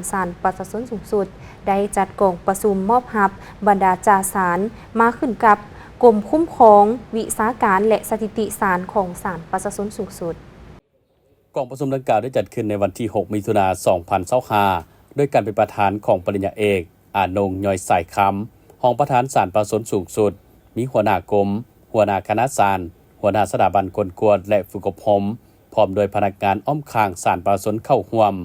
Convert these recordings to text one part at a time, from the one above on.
ສານປະຊາຊົນສູງສຸດ ໄດ້ຈັດກອງປະຊຸມມອບຮັບບັນດາຈ່າສານ ມາຂຶ້ນກັບກົມຄຸ້ມຄອງວິຊາການ ແລະ ສະຖິຕິສານຂອງສານປະຊາຊົນສູງສຸດ. ກອງປະຊຸມດັ່ງກ່າວໄດ້ຈັດຂຶ້ນໃນວັນທີຫົກ ມິຖຸນາ ສອງພັນຊາວຫ້າ ໂດຍການເປັນປະທານຂອງປະລິນຍາເອກ ອານົງ ຍ້ອຍສາຍຄຳ ຮອງປະທານສານປະຊາຊົນສູງສຸດ, ມີຫົວໜ້າກົມ, ຫົວໜ້າຄະນະສານ, ຫົວໜ້າສະຖາບັນຄົ້ນຄວ້າ ແລະ ຝຶກອົບຮົມ, ພ້ອມດ້ວຍພະນັກງານອ້ອມຂ້າງສານປະຊາຊົນເຂົ້າຮ່ວມ.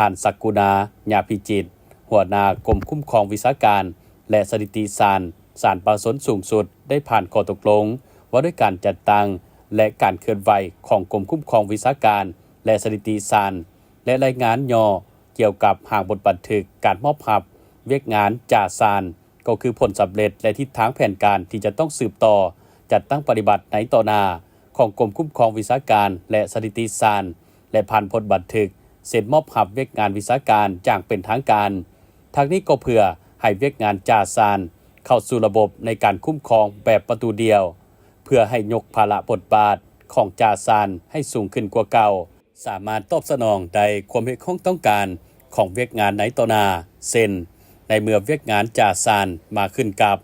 ທ່ານ ສັກກຸນາ ຍາພິຈິດ ຫົວໜ້າກົມຄຸ້ມຄອງວິຊາການ ແລະ ສະຖິຕິສານ ສານປະຊາຊົນສູງສຸດ ໄດ້ຜ່ານຂໍ້ຕົກລົງວ່າດ້ວຍການຈັດຕັ້ງ ແລະ ການເຄື່ອນໄຫວຂອງກົມຄຸ້ມຄອງວິຊາການ ແລະ ສະຖິຕິສານ ແລະ ລາຍງານຫຍໍ້ກ່ຽວກັບຮ່າງບົດບັນທຶກການມອບຮັບວຽກງານຈ່າສານ ກໍຄືຜົນສຳເລັດ ແລະ ທິດທາງແຜນການທີ່ຈະຕ້ອງສືບຕໍ່ຈັດຕັ້ງປະຕິບັດໃນຕໍ່ໜ້າຂອງກົມຄຸ້ມຄອງວິຊາການ ແລະ ສະຖິຕິສານ ແລະ ຜ່ານບົດບັນທຶກເຊັນມອບຮັບວຽກງານວິຊາການຢ່າງເປັນທາງການ. ທັງນີ້ກໍເພື່ອໃຫ້ວຽກງານຈ່າສານເຂົ້າສູ່ລະບົບໃນການຄຸ້ມຄອງແບບປະຕູດຽວ, ເພື່ອໃຫ້ຍົກພາລະບົດບາດຂອງຈ່າສານໃຫ້ສູງຂຶ້ນກວ່າເກົ່າ, ສາມາດຕອບສະໜອງໄດ້ຄວາມຮຽກຮ້ອງຕ້ອງການຂອງວຽກງານໃນຕໍ່ໜ້າ, ເຊັ່ນ ໃນເມື່ອວຽກງານຈ່າສານມາຂຶ້ນກັບ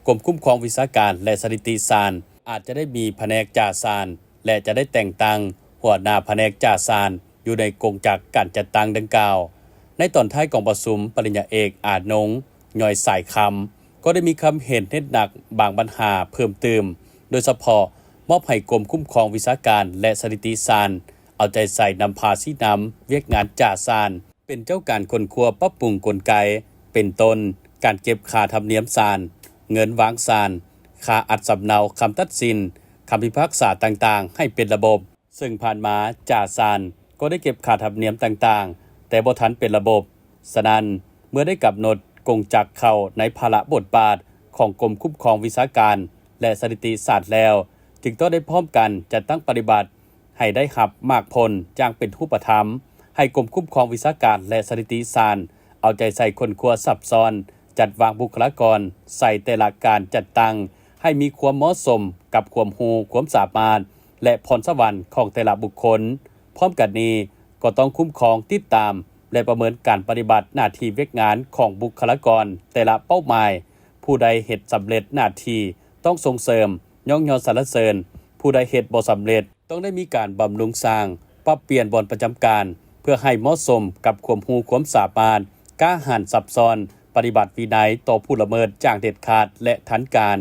ກົມຄຸ້ມຄອງວິຊາການ ແລະ ສະຖິຕິສານ, ອາດຈະໄດ້ມີພະແນກຈ່າສານ ແລະ ຈະໄດ້ແຕ່ງຕັ້ງຫົວໜ້າພະແນກຈ່າສານຢູ່ໃນກົງຈັກການຈັດຕັ້ງດັ່ງກ່າວ. ໃນຕອນທ້າຍກອງປະຊຸມ, ປະລິນຍາເອກ ອານົງ ຍ້ອຍສາຍຄຳ ກໍໄດ້ມີຄຳເຫັນເນັ້ນໜັກບາງບັນຫາເພີ່ມຕື່ມ, ໂດຍສະເພາະມອບໃຫ້ກົມຄຸ້ມຄອງວິຊາການ ແລະ ສະຖິຕິສານ ເອົາໃຈໃສ່ນຳພາຊີ້ນຳວຽກງານຈ່າສານ ເປັນເຈົ້າການຄົ້ນຄວ້າປັບປຸງກົນໄກ ເປັນຕົ້ນ ການເກັບຄ່າທຳນຽມສານ, ເງິນວາງສານ, ຄ່າອັດສຳເນົາຄຳຕັດສິນ, ຄຳພິພາກສາຕ່າງໆ ໃຫ້ເປັນລະບົບ. ເຊິ່ງຜ່ານມາຈ່າສານກໍໄດ້ເກັບຄ່າທຳນຽມຕ່າງໆ ແຕ່ບໍ່ທັນເປັນລະບົບ. ສະນັ້ນ, ເມື່ອໄດ້ກຳນົດກົງຈັກເຂົ້າໃນພາລະບົດບາດຂອງກົມຄຸ້ມຄອງວິຊາການ ແລະ ສະຖິຕິສານແລ້ວ, ຈຶ່ງຕ້ອງໄດ້ພ້ອມກັນຈັດຕັ້ງປະຕິບັດ ໃຫ້ໄດ້ຮັບໝາກຜົນຢ່າງເປັນຮູບປະທຳ, ໃຫ້ກົມຄຸ້ມຄອງວິຊາການ ແລະ ສະຖິຕິສານ ເອົາໃຈໃສ່ຄົ້ນຄວ້າຊັບຊ້ອນ, ຈັດວາງບຸກຄະລາກອນໃສ່ແຕ່ລະການຈັດຕັ້ງ ໃຫ້ມີຄວາມເໝາະສົມກັບຄວາມຮູ້, ຄວາມສາມາດ ແລະ ພອນສະຫວັນຂອງແຕ່ລະບຸກຄົນ. ພ້ອມກັນນີ້, ກໍຕ້ອງຄຸ້ມຄອງ, ຕິດຕາມ ແລະ ປະເມີນການປະຕິບັດໜ້າທີ່ວຽກງານຂອງບຸກຄະລາກອນແຕ່ລະເປົ້າໝາຍ. ຜູ້ໃດເຮັດສຳເລັດໜ້າທີ່ ຕ້ອງສົ່ງເສີມ, ຍ້ອງຍໍສັນລະເສີນ, ຜູ້ໃດເຮັດບໍ່ສຳເລັດ ຕ້ອງໄດ້ມີການບຳລຸງສ້າງ, ປັບປ່ຽນບ່ອນປະຈຳການ ເພື່ອໃຫ້ເໝາະສົມກັບຄວາມຮູ້ຄວາມສາມາດ, ກ້າຫານຊັບຊ້ອນ, ປະຕິບັດວິໄນຕໍ່ຜູ້ລະເມີດຢ່າງເດັດຂາດ ແລະ ທັນການ.